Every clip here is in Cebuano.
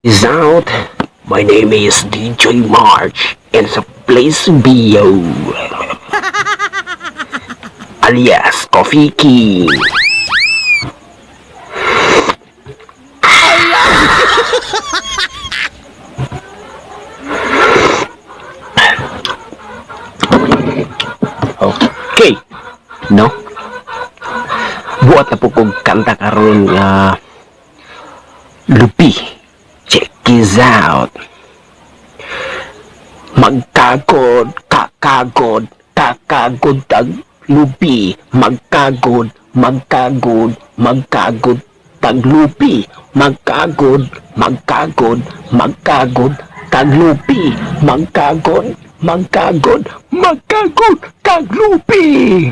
Is out. My name is DJ March and it's a place to be, yo. Alias Coffee King. Okay. No? Buhat na po kong kanta karon nga lupi. Check this out. Magkagod, kakagod, kakagod tag lupi. Magkagod, magkagod, magkagod tag lupi. Magkagod, magkagod, magkagod tag lupi. Magkagod, magkagod, magkagod tag lupi.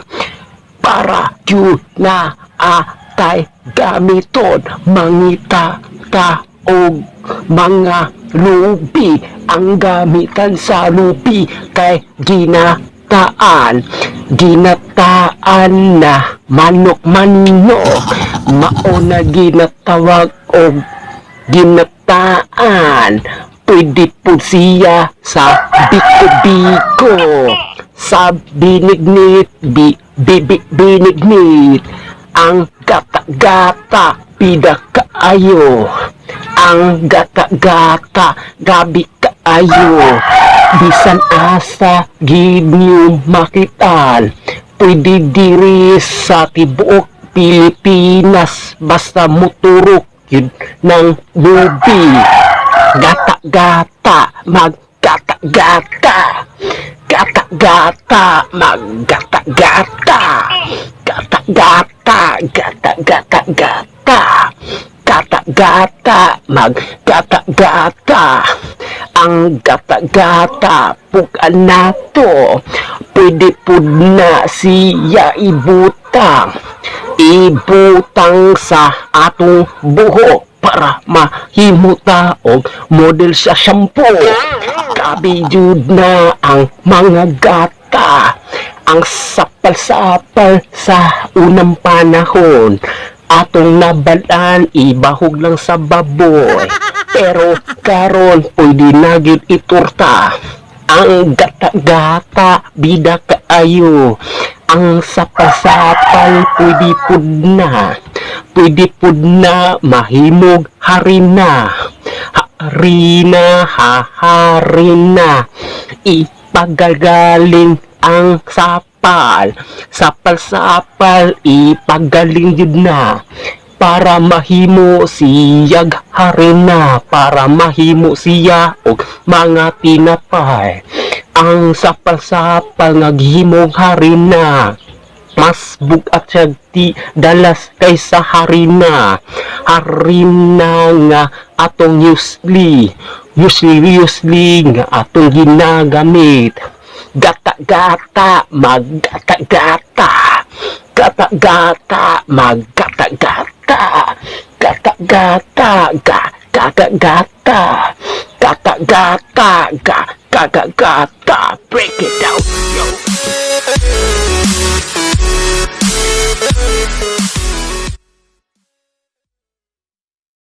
Para yun na atay gamiton mangita ta og mga lupi. Ang gamitan sa lupi kay ginataan, ginataan na manok manok, mao na ginatawag og ginataan. Pwede po siya sa biko-biko, sa binignit, bi, bi, bi, binignit. Ang gata-gata pida kaayo. Ang gata-gata gabi kaayo, bisan asa gid niyo makitaan. Pwede diri sa tibuok Pilipinas, basta muturok yun ng lubi. Gata-gata, maggata-gata. Gata-gata, maggata-gata. Gata-gata, gata-gata-gata. Gata-gata, maggata-gata. Ang gata-gata, pukan nato. Pwede pud na siya ibutang. Ibutang sa atong buhok para mahimuta og model sa shampoo. Grabe jud na ang mga gata. Ang sapal-sapal sa unang panahon. Atong nabalaan, ibahog lang sa baboy. Pero karon pwede na gyud iturta. Ang gata-gata, bida kaayo. Ang sapal-sapal, pwede pud na. Pwede pud na mahimog harina. Harina, haharina. Ipagagaling ang sapal. Sapal-sapal, ipagaling jud na. Para mahimo siyag harina, para mahimo siya og mga tinapay. Ang sapal-sapal nga gihimong harina, mas bugat siya ti dalas kaysa harina. Harina nga atong usually, usually, usually nga atong ginagamit. Gata-gata, maggata-gata. Gata-gata, maggata-gata. Gata-gata, ga, gata-gata. Gata-gata, ga, gata-gata. Break it down, yo.